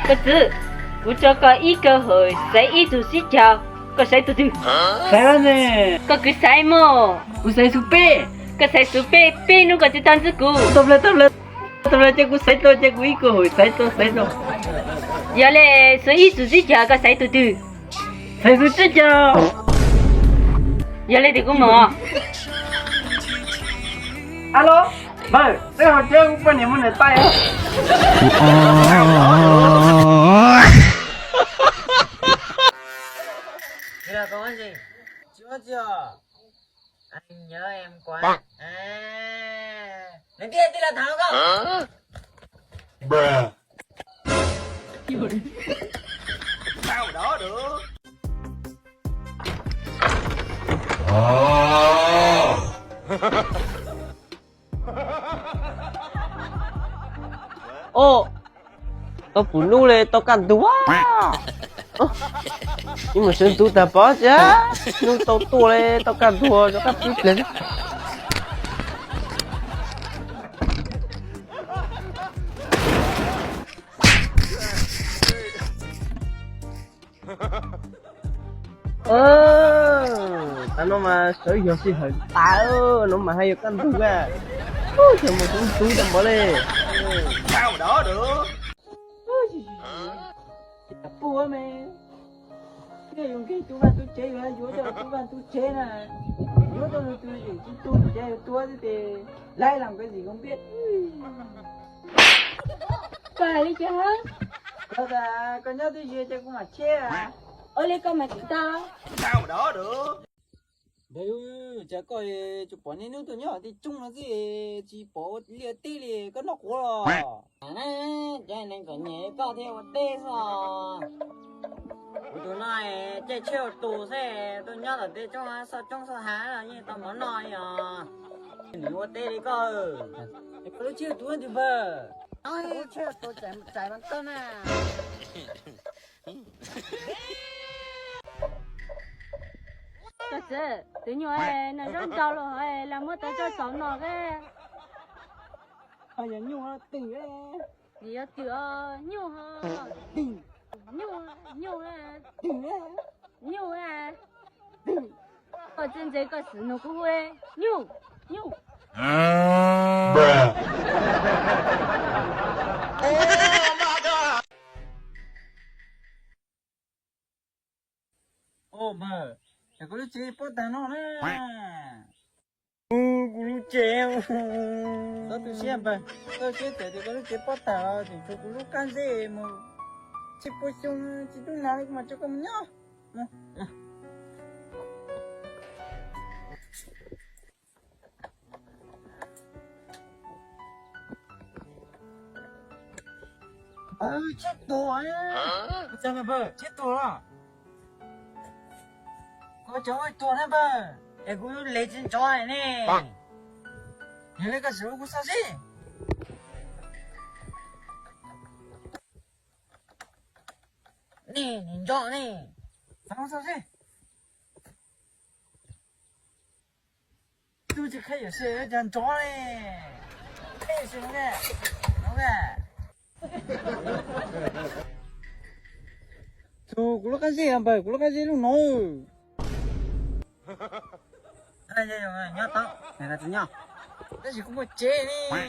Koj txiv, kuv tso koj ib kawg hawm xaiv ib tug sib cav, koj xaiv tus twg? Xaiv ne. Koj kwv xaiv mog. Kuv xaiv xub peb. Koj xaiv xub peb, peb hnub koj tsis tau ntxiv kuv. Tau plaws, tau plaws, tau plaws, ces kuv xaiv tau, ces kuv ib kawg hawm xaiv tau, xaiv tau. Yog li, xaiv ib tug sib cav, koj xaiv tus twg? Xaiv xub sib cav. Yog li ces kuv mus. Alo, npawg, twb hauv tsev kuv poj niam mus niam tais. Tsis ua tsi os. Anh nhớ em quá. Nws thiaj tij laug tham hluas nkauj. Os, tau pum nub li tau kaj ntug. Ib mus sawv ntxuv tag pov thiab, nub tau tuaj li tau kaj ntug rov qab pib pliag. Tag no mas sawv yog sij hawm tas, no mas haj yog kaj ntug a. Cov mus sawv ntxuv tag npaum li. Puag me, yog yus nkeeg tu vaj tu tsev, yus yuav coj tu vaj tu tsev na, yuav tau nws tus yim tsis tu ces yus tua xwb ces laiv los nkawd zim koom npiaj. Koj hais li cas? Koj tas koj nyob twj ywm ces kuv mam cheb. Ua li koj mam tsis tau. Ntawd, cas koj tsuas pom niaj hnub tuaj nyob tim tsoob no xwb, tsis pom ua liaj ua teb li, koj noj quav los? Cov neeg txom nyem koj thiaj ua teb xwb os. Kuv tus no caij tsheb ua tus xwb, tuaj nyob tom tej tsoob xoj tsoob xoj hav los yeej tau mov noj li os. Nws ua teb li koj. Es koj lub tsheb ua tus twg npawg? Lub tsheb ua tus txais mas tau na. Koj txiv, tus nyuj no zaub nrau los hov, lam muab tau tso saum no ke. Ho yog nyuj twm, vim yog twm os, nyuj ho. Nyuj, nyuj, nyuj. Koj txiv ntse koj xwb nug kuv hu nyuj, nyuj. Os npawg, cas koj lub tsev pob tag no na? Kuv lub tsev, txhob tu siab npawg, koj lub tsev txawm tias koj lub tsev pob tag los tseem tshuav kuv lub qab ntsej mus tsib puas xyoo tsis tub nag li kuv mam tso koj mus nyob. Tseb tuag, tseb tuag los? Kuv cov ua tuag na npawg, es kuv lub lev tsis ntsov ne. Yog li koj sim ua kuv xauj seb. Nej nim nco ne, xauj seb. Tub tsis qhib yuam sij cas nrov li. Qhib yuam sij no, no. Tus kuv lub qab zej npawg, kuv lub qab zej lub no. Nyob tau, tab sis kuv muaj tsev ne.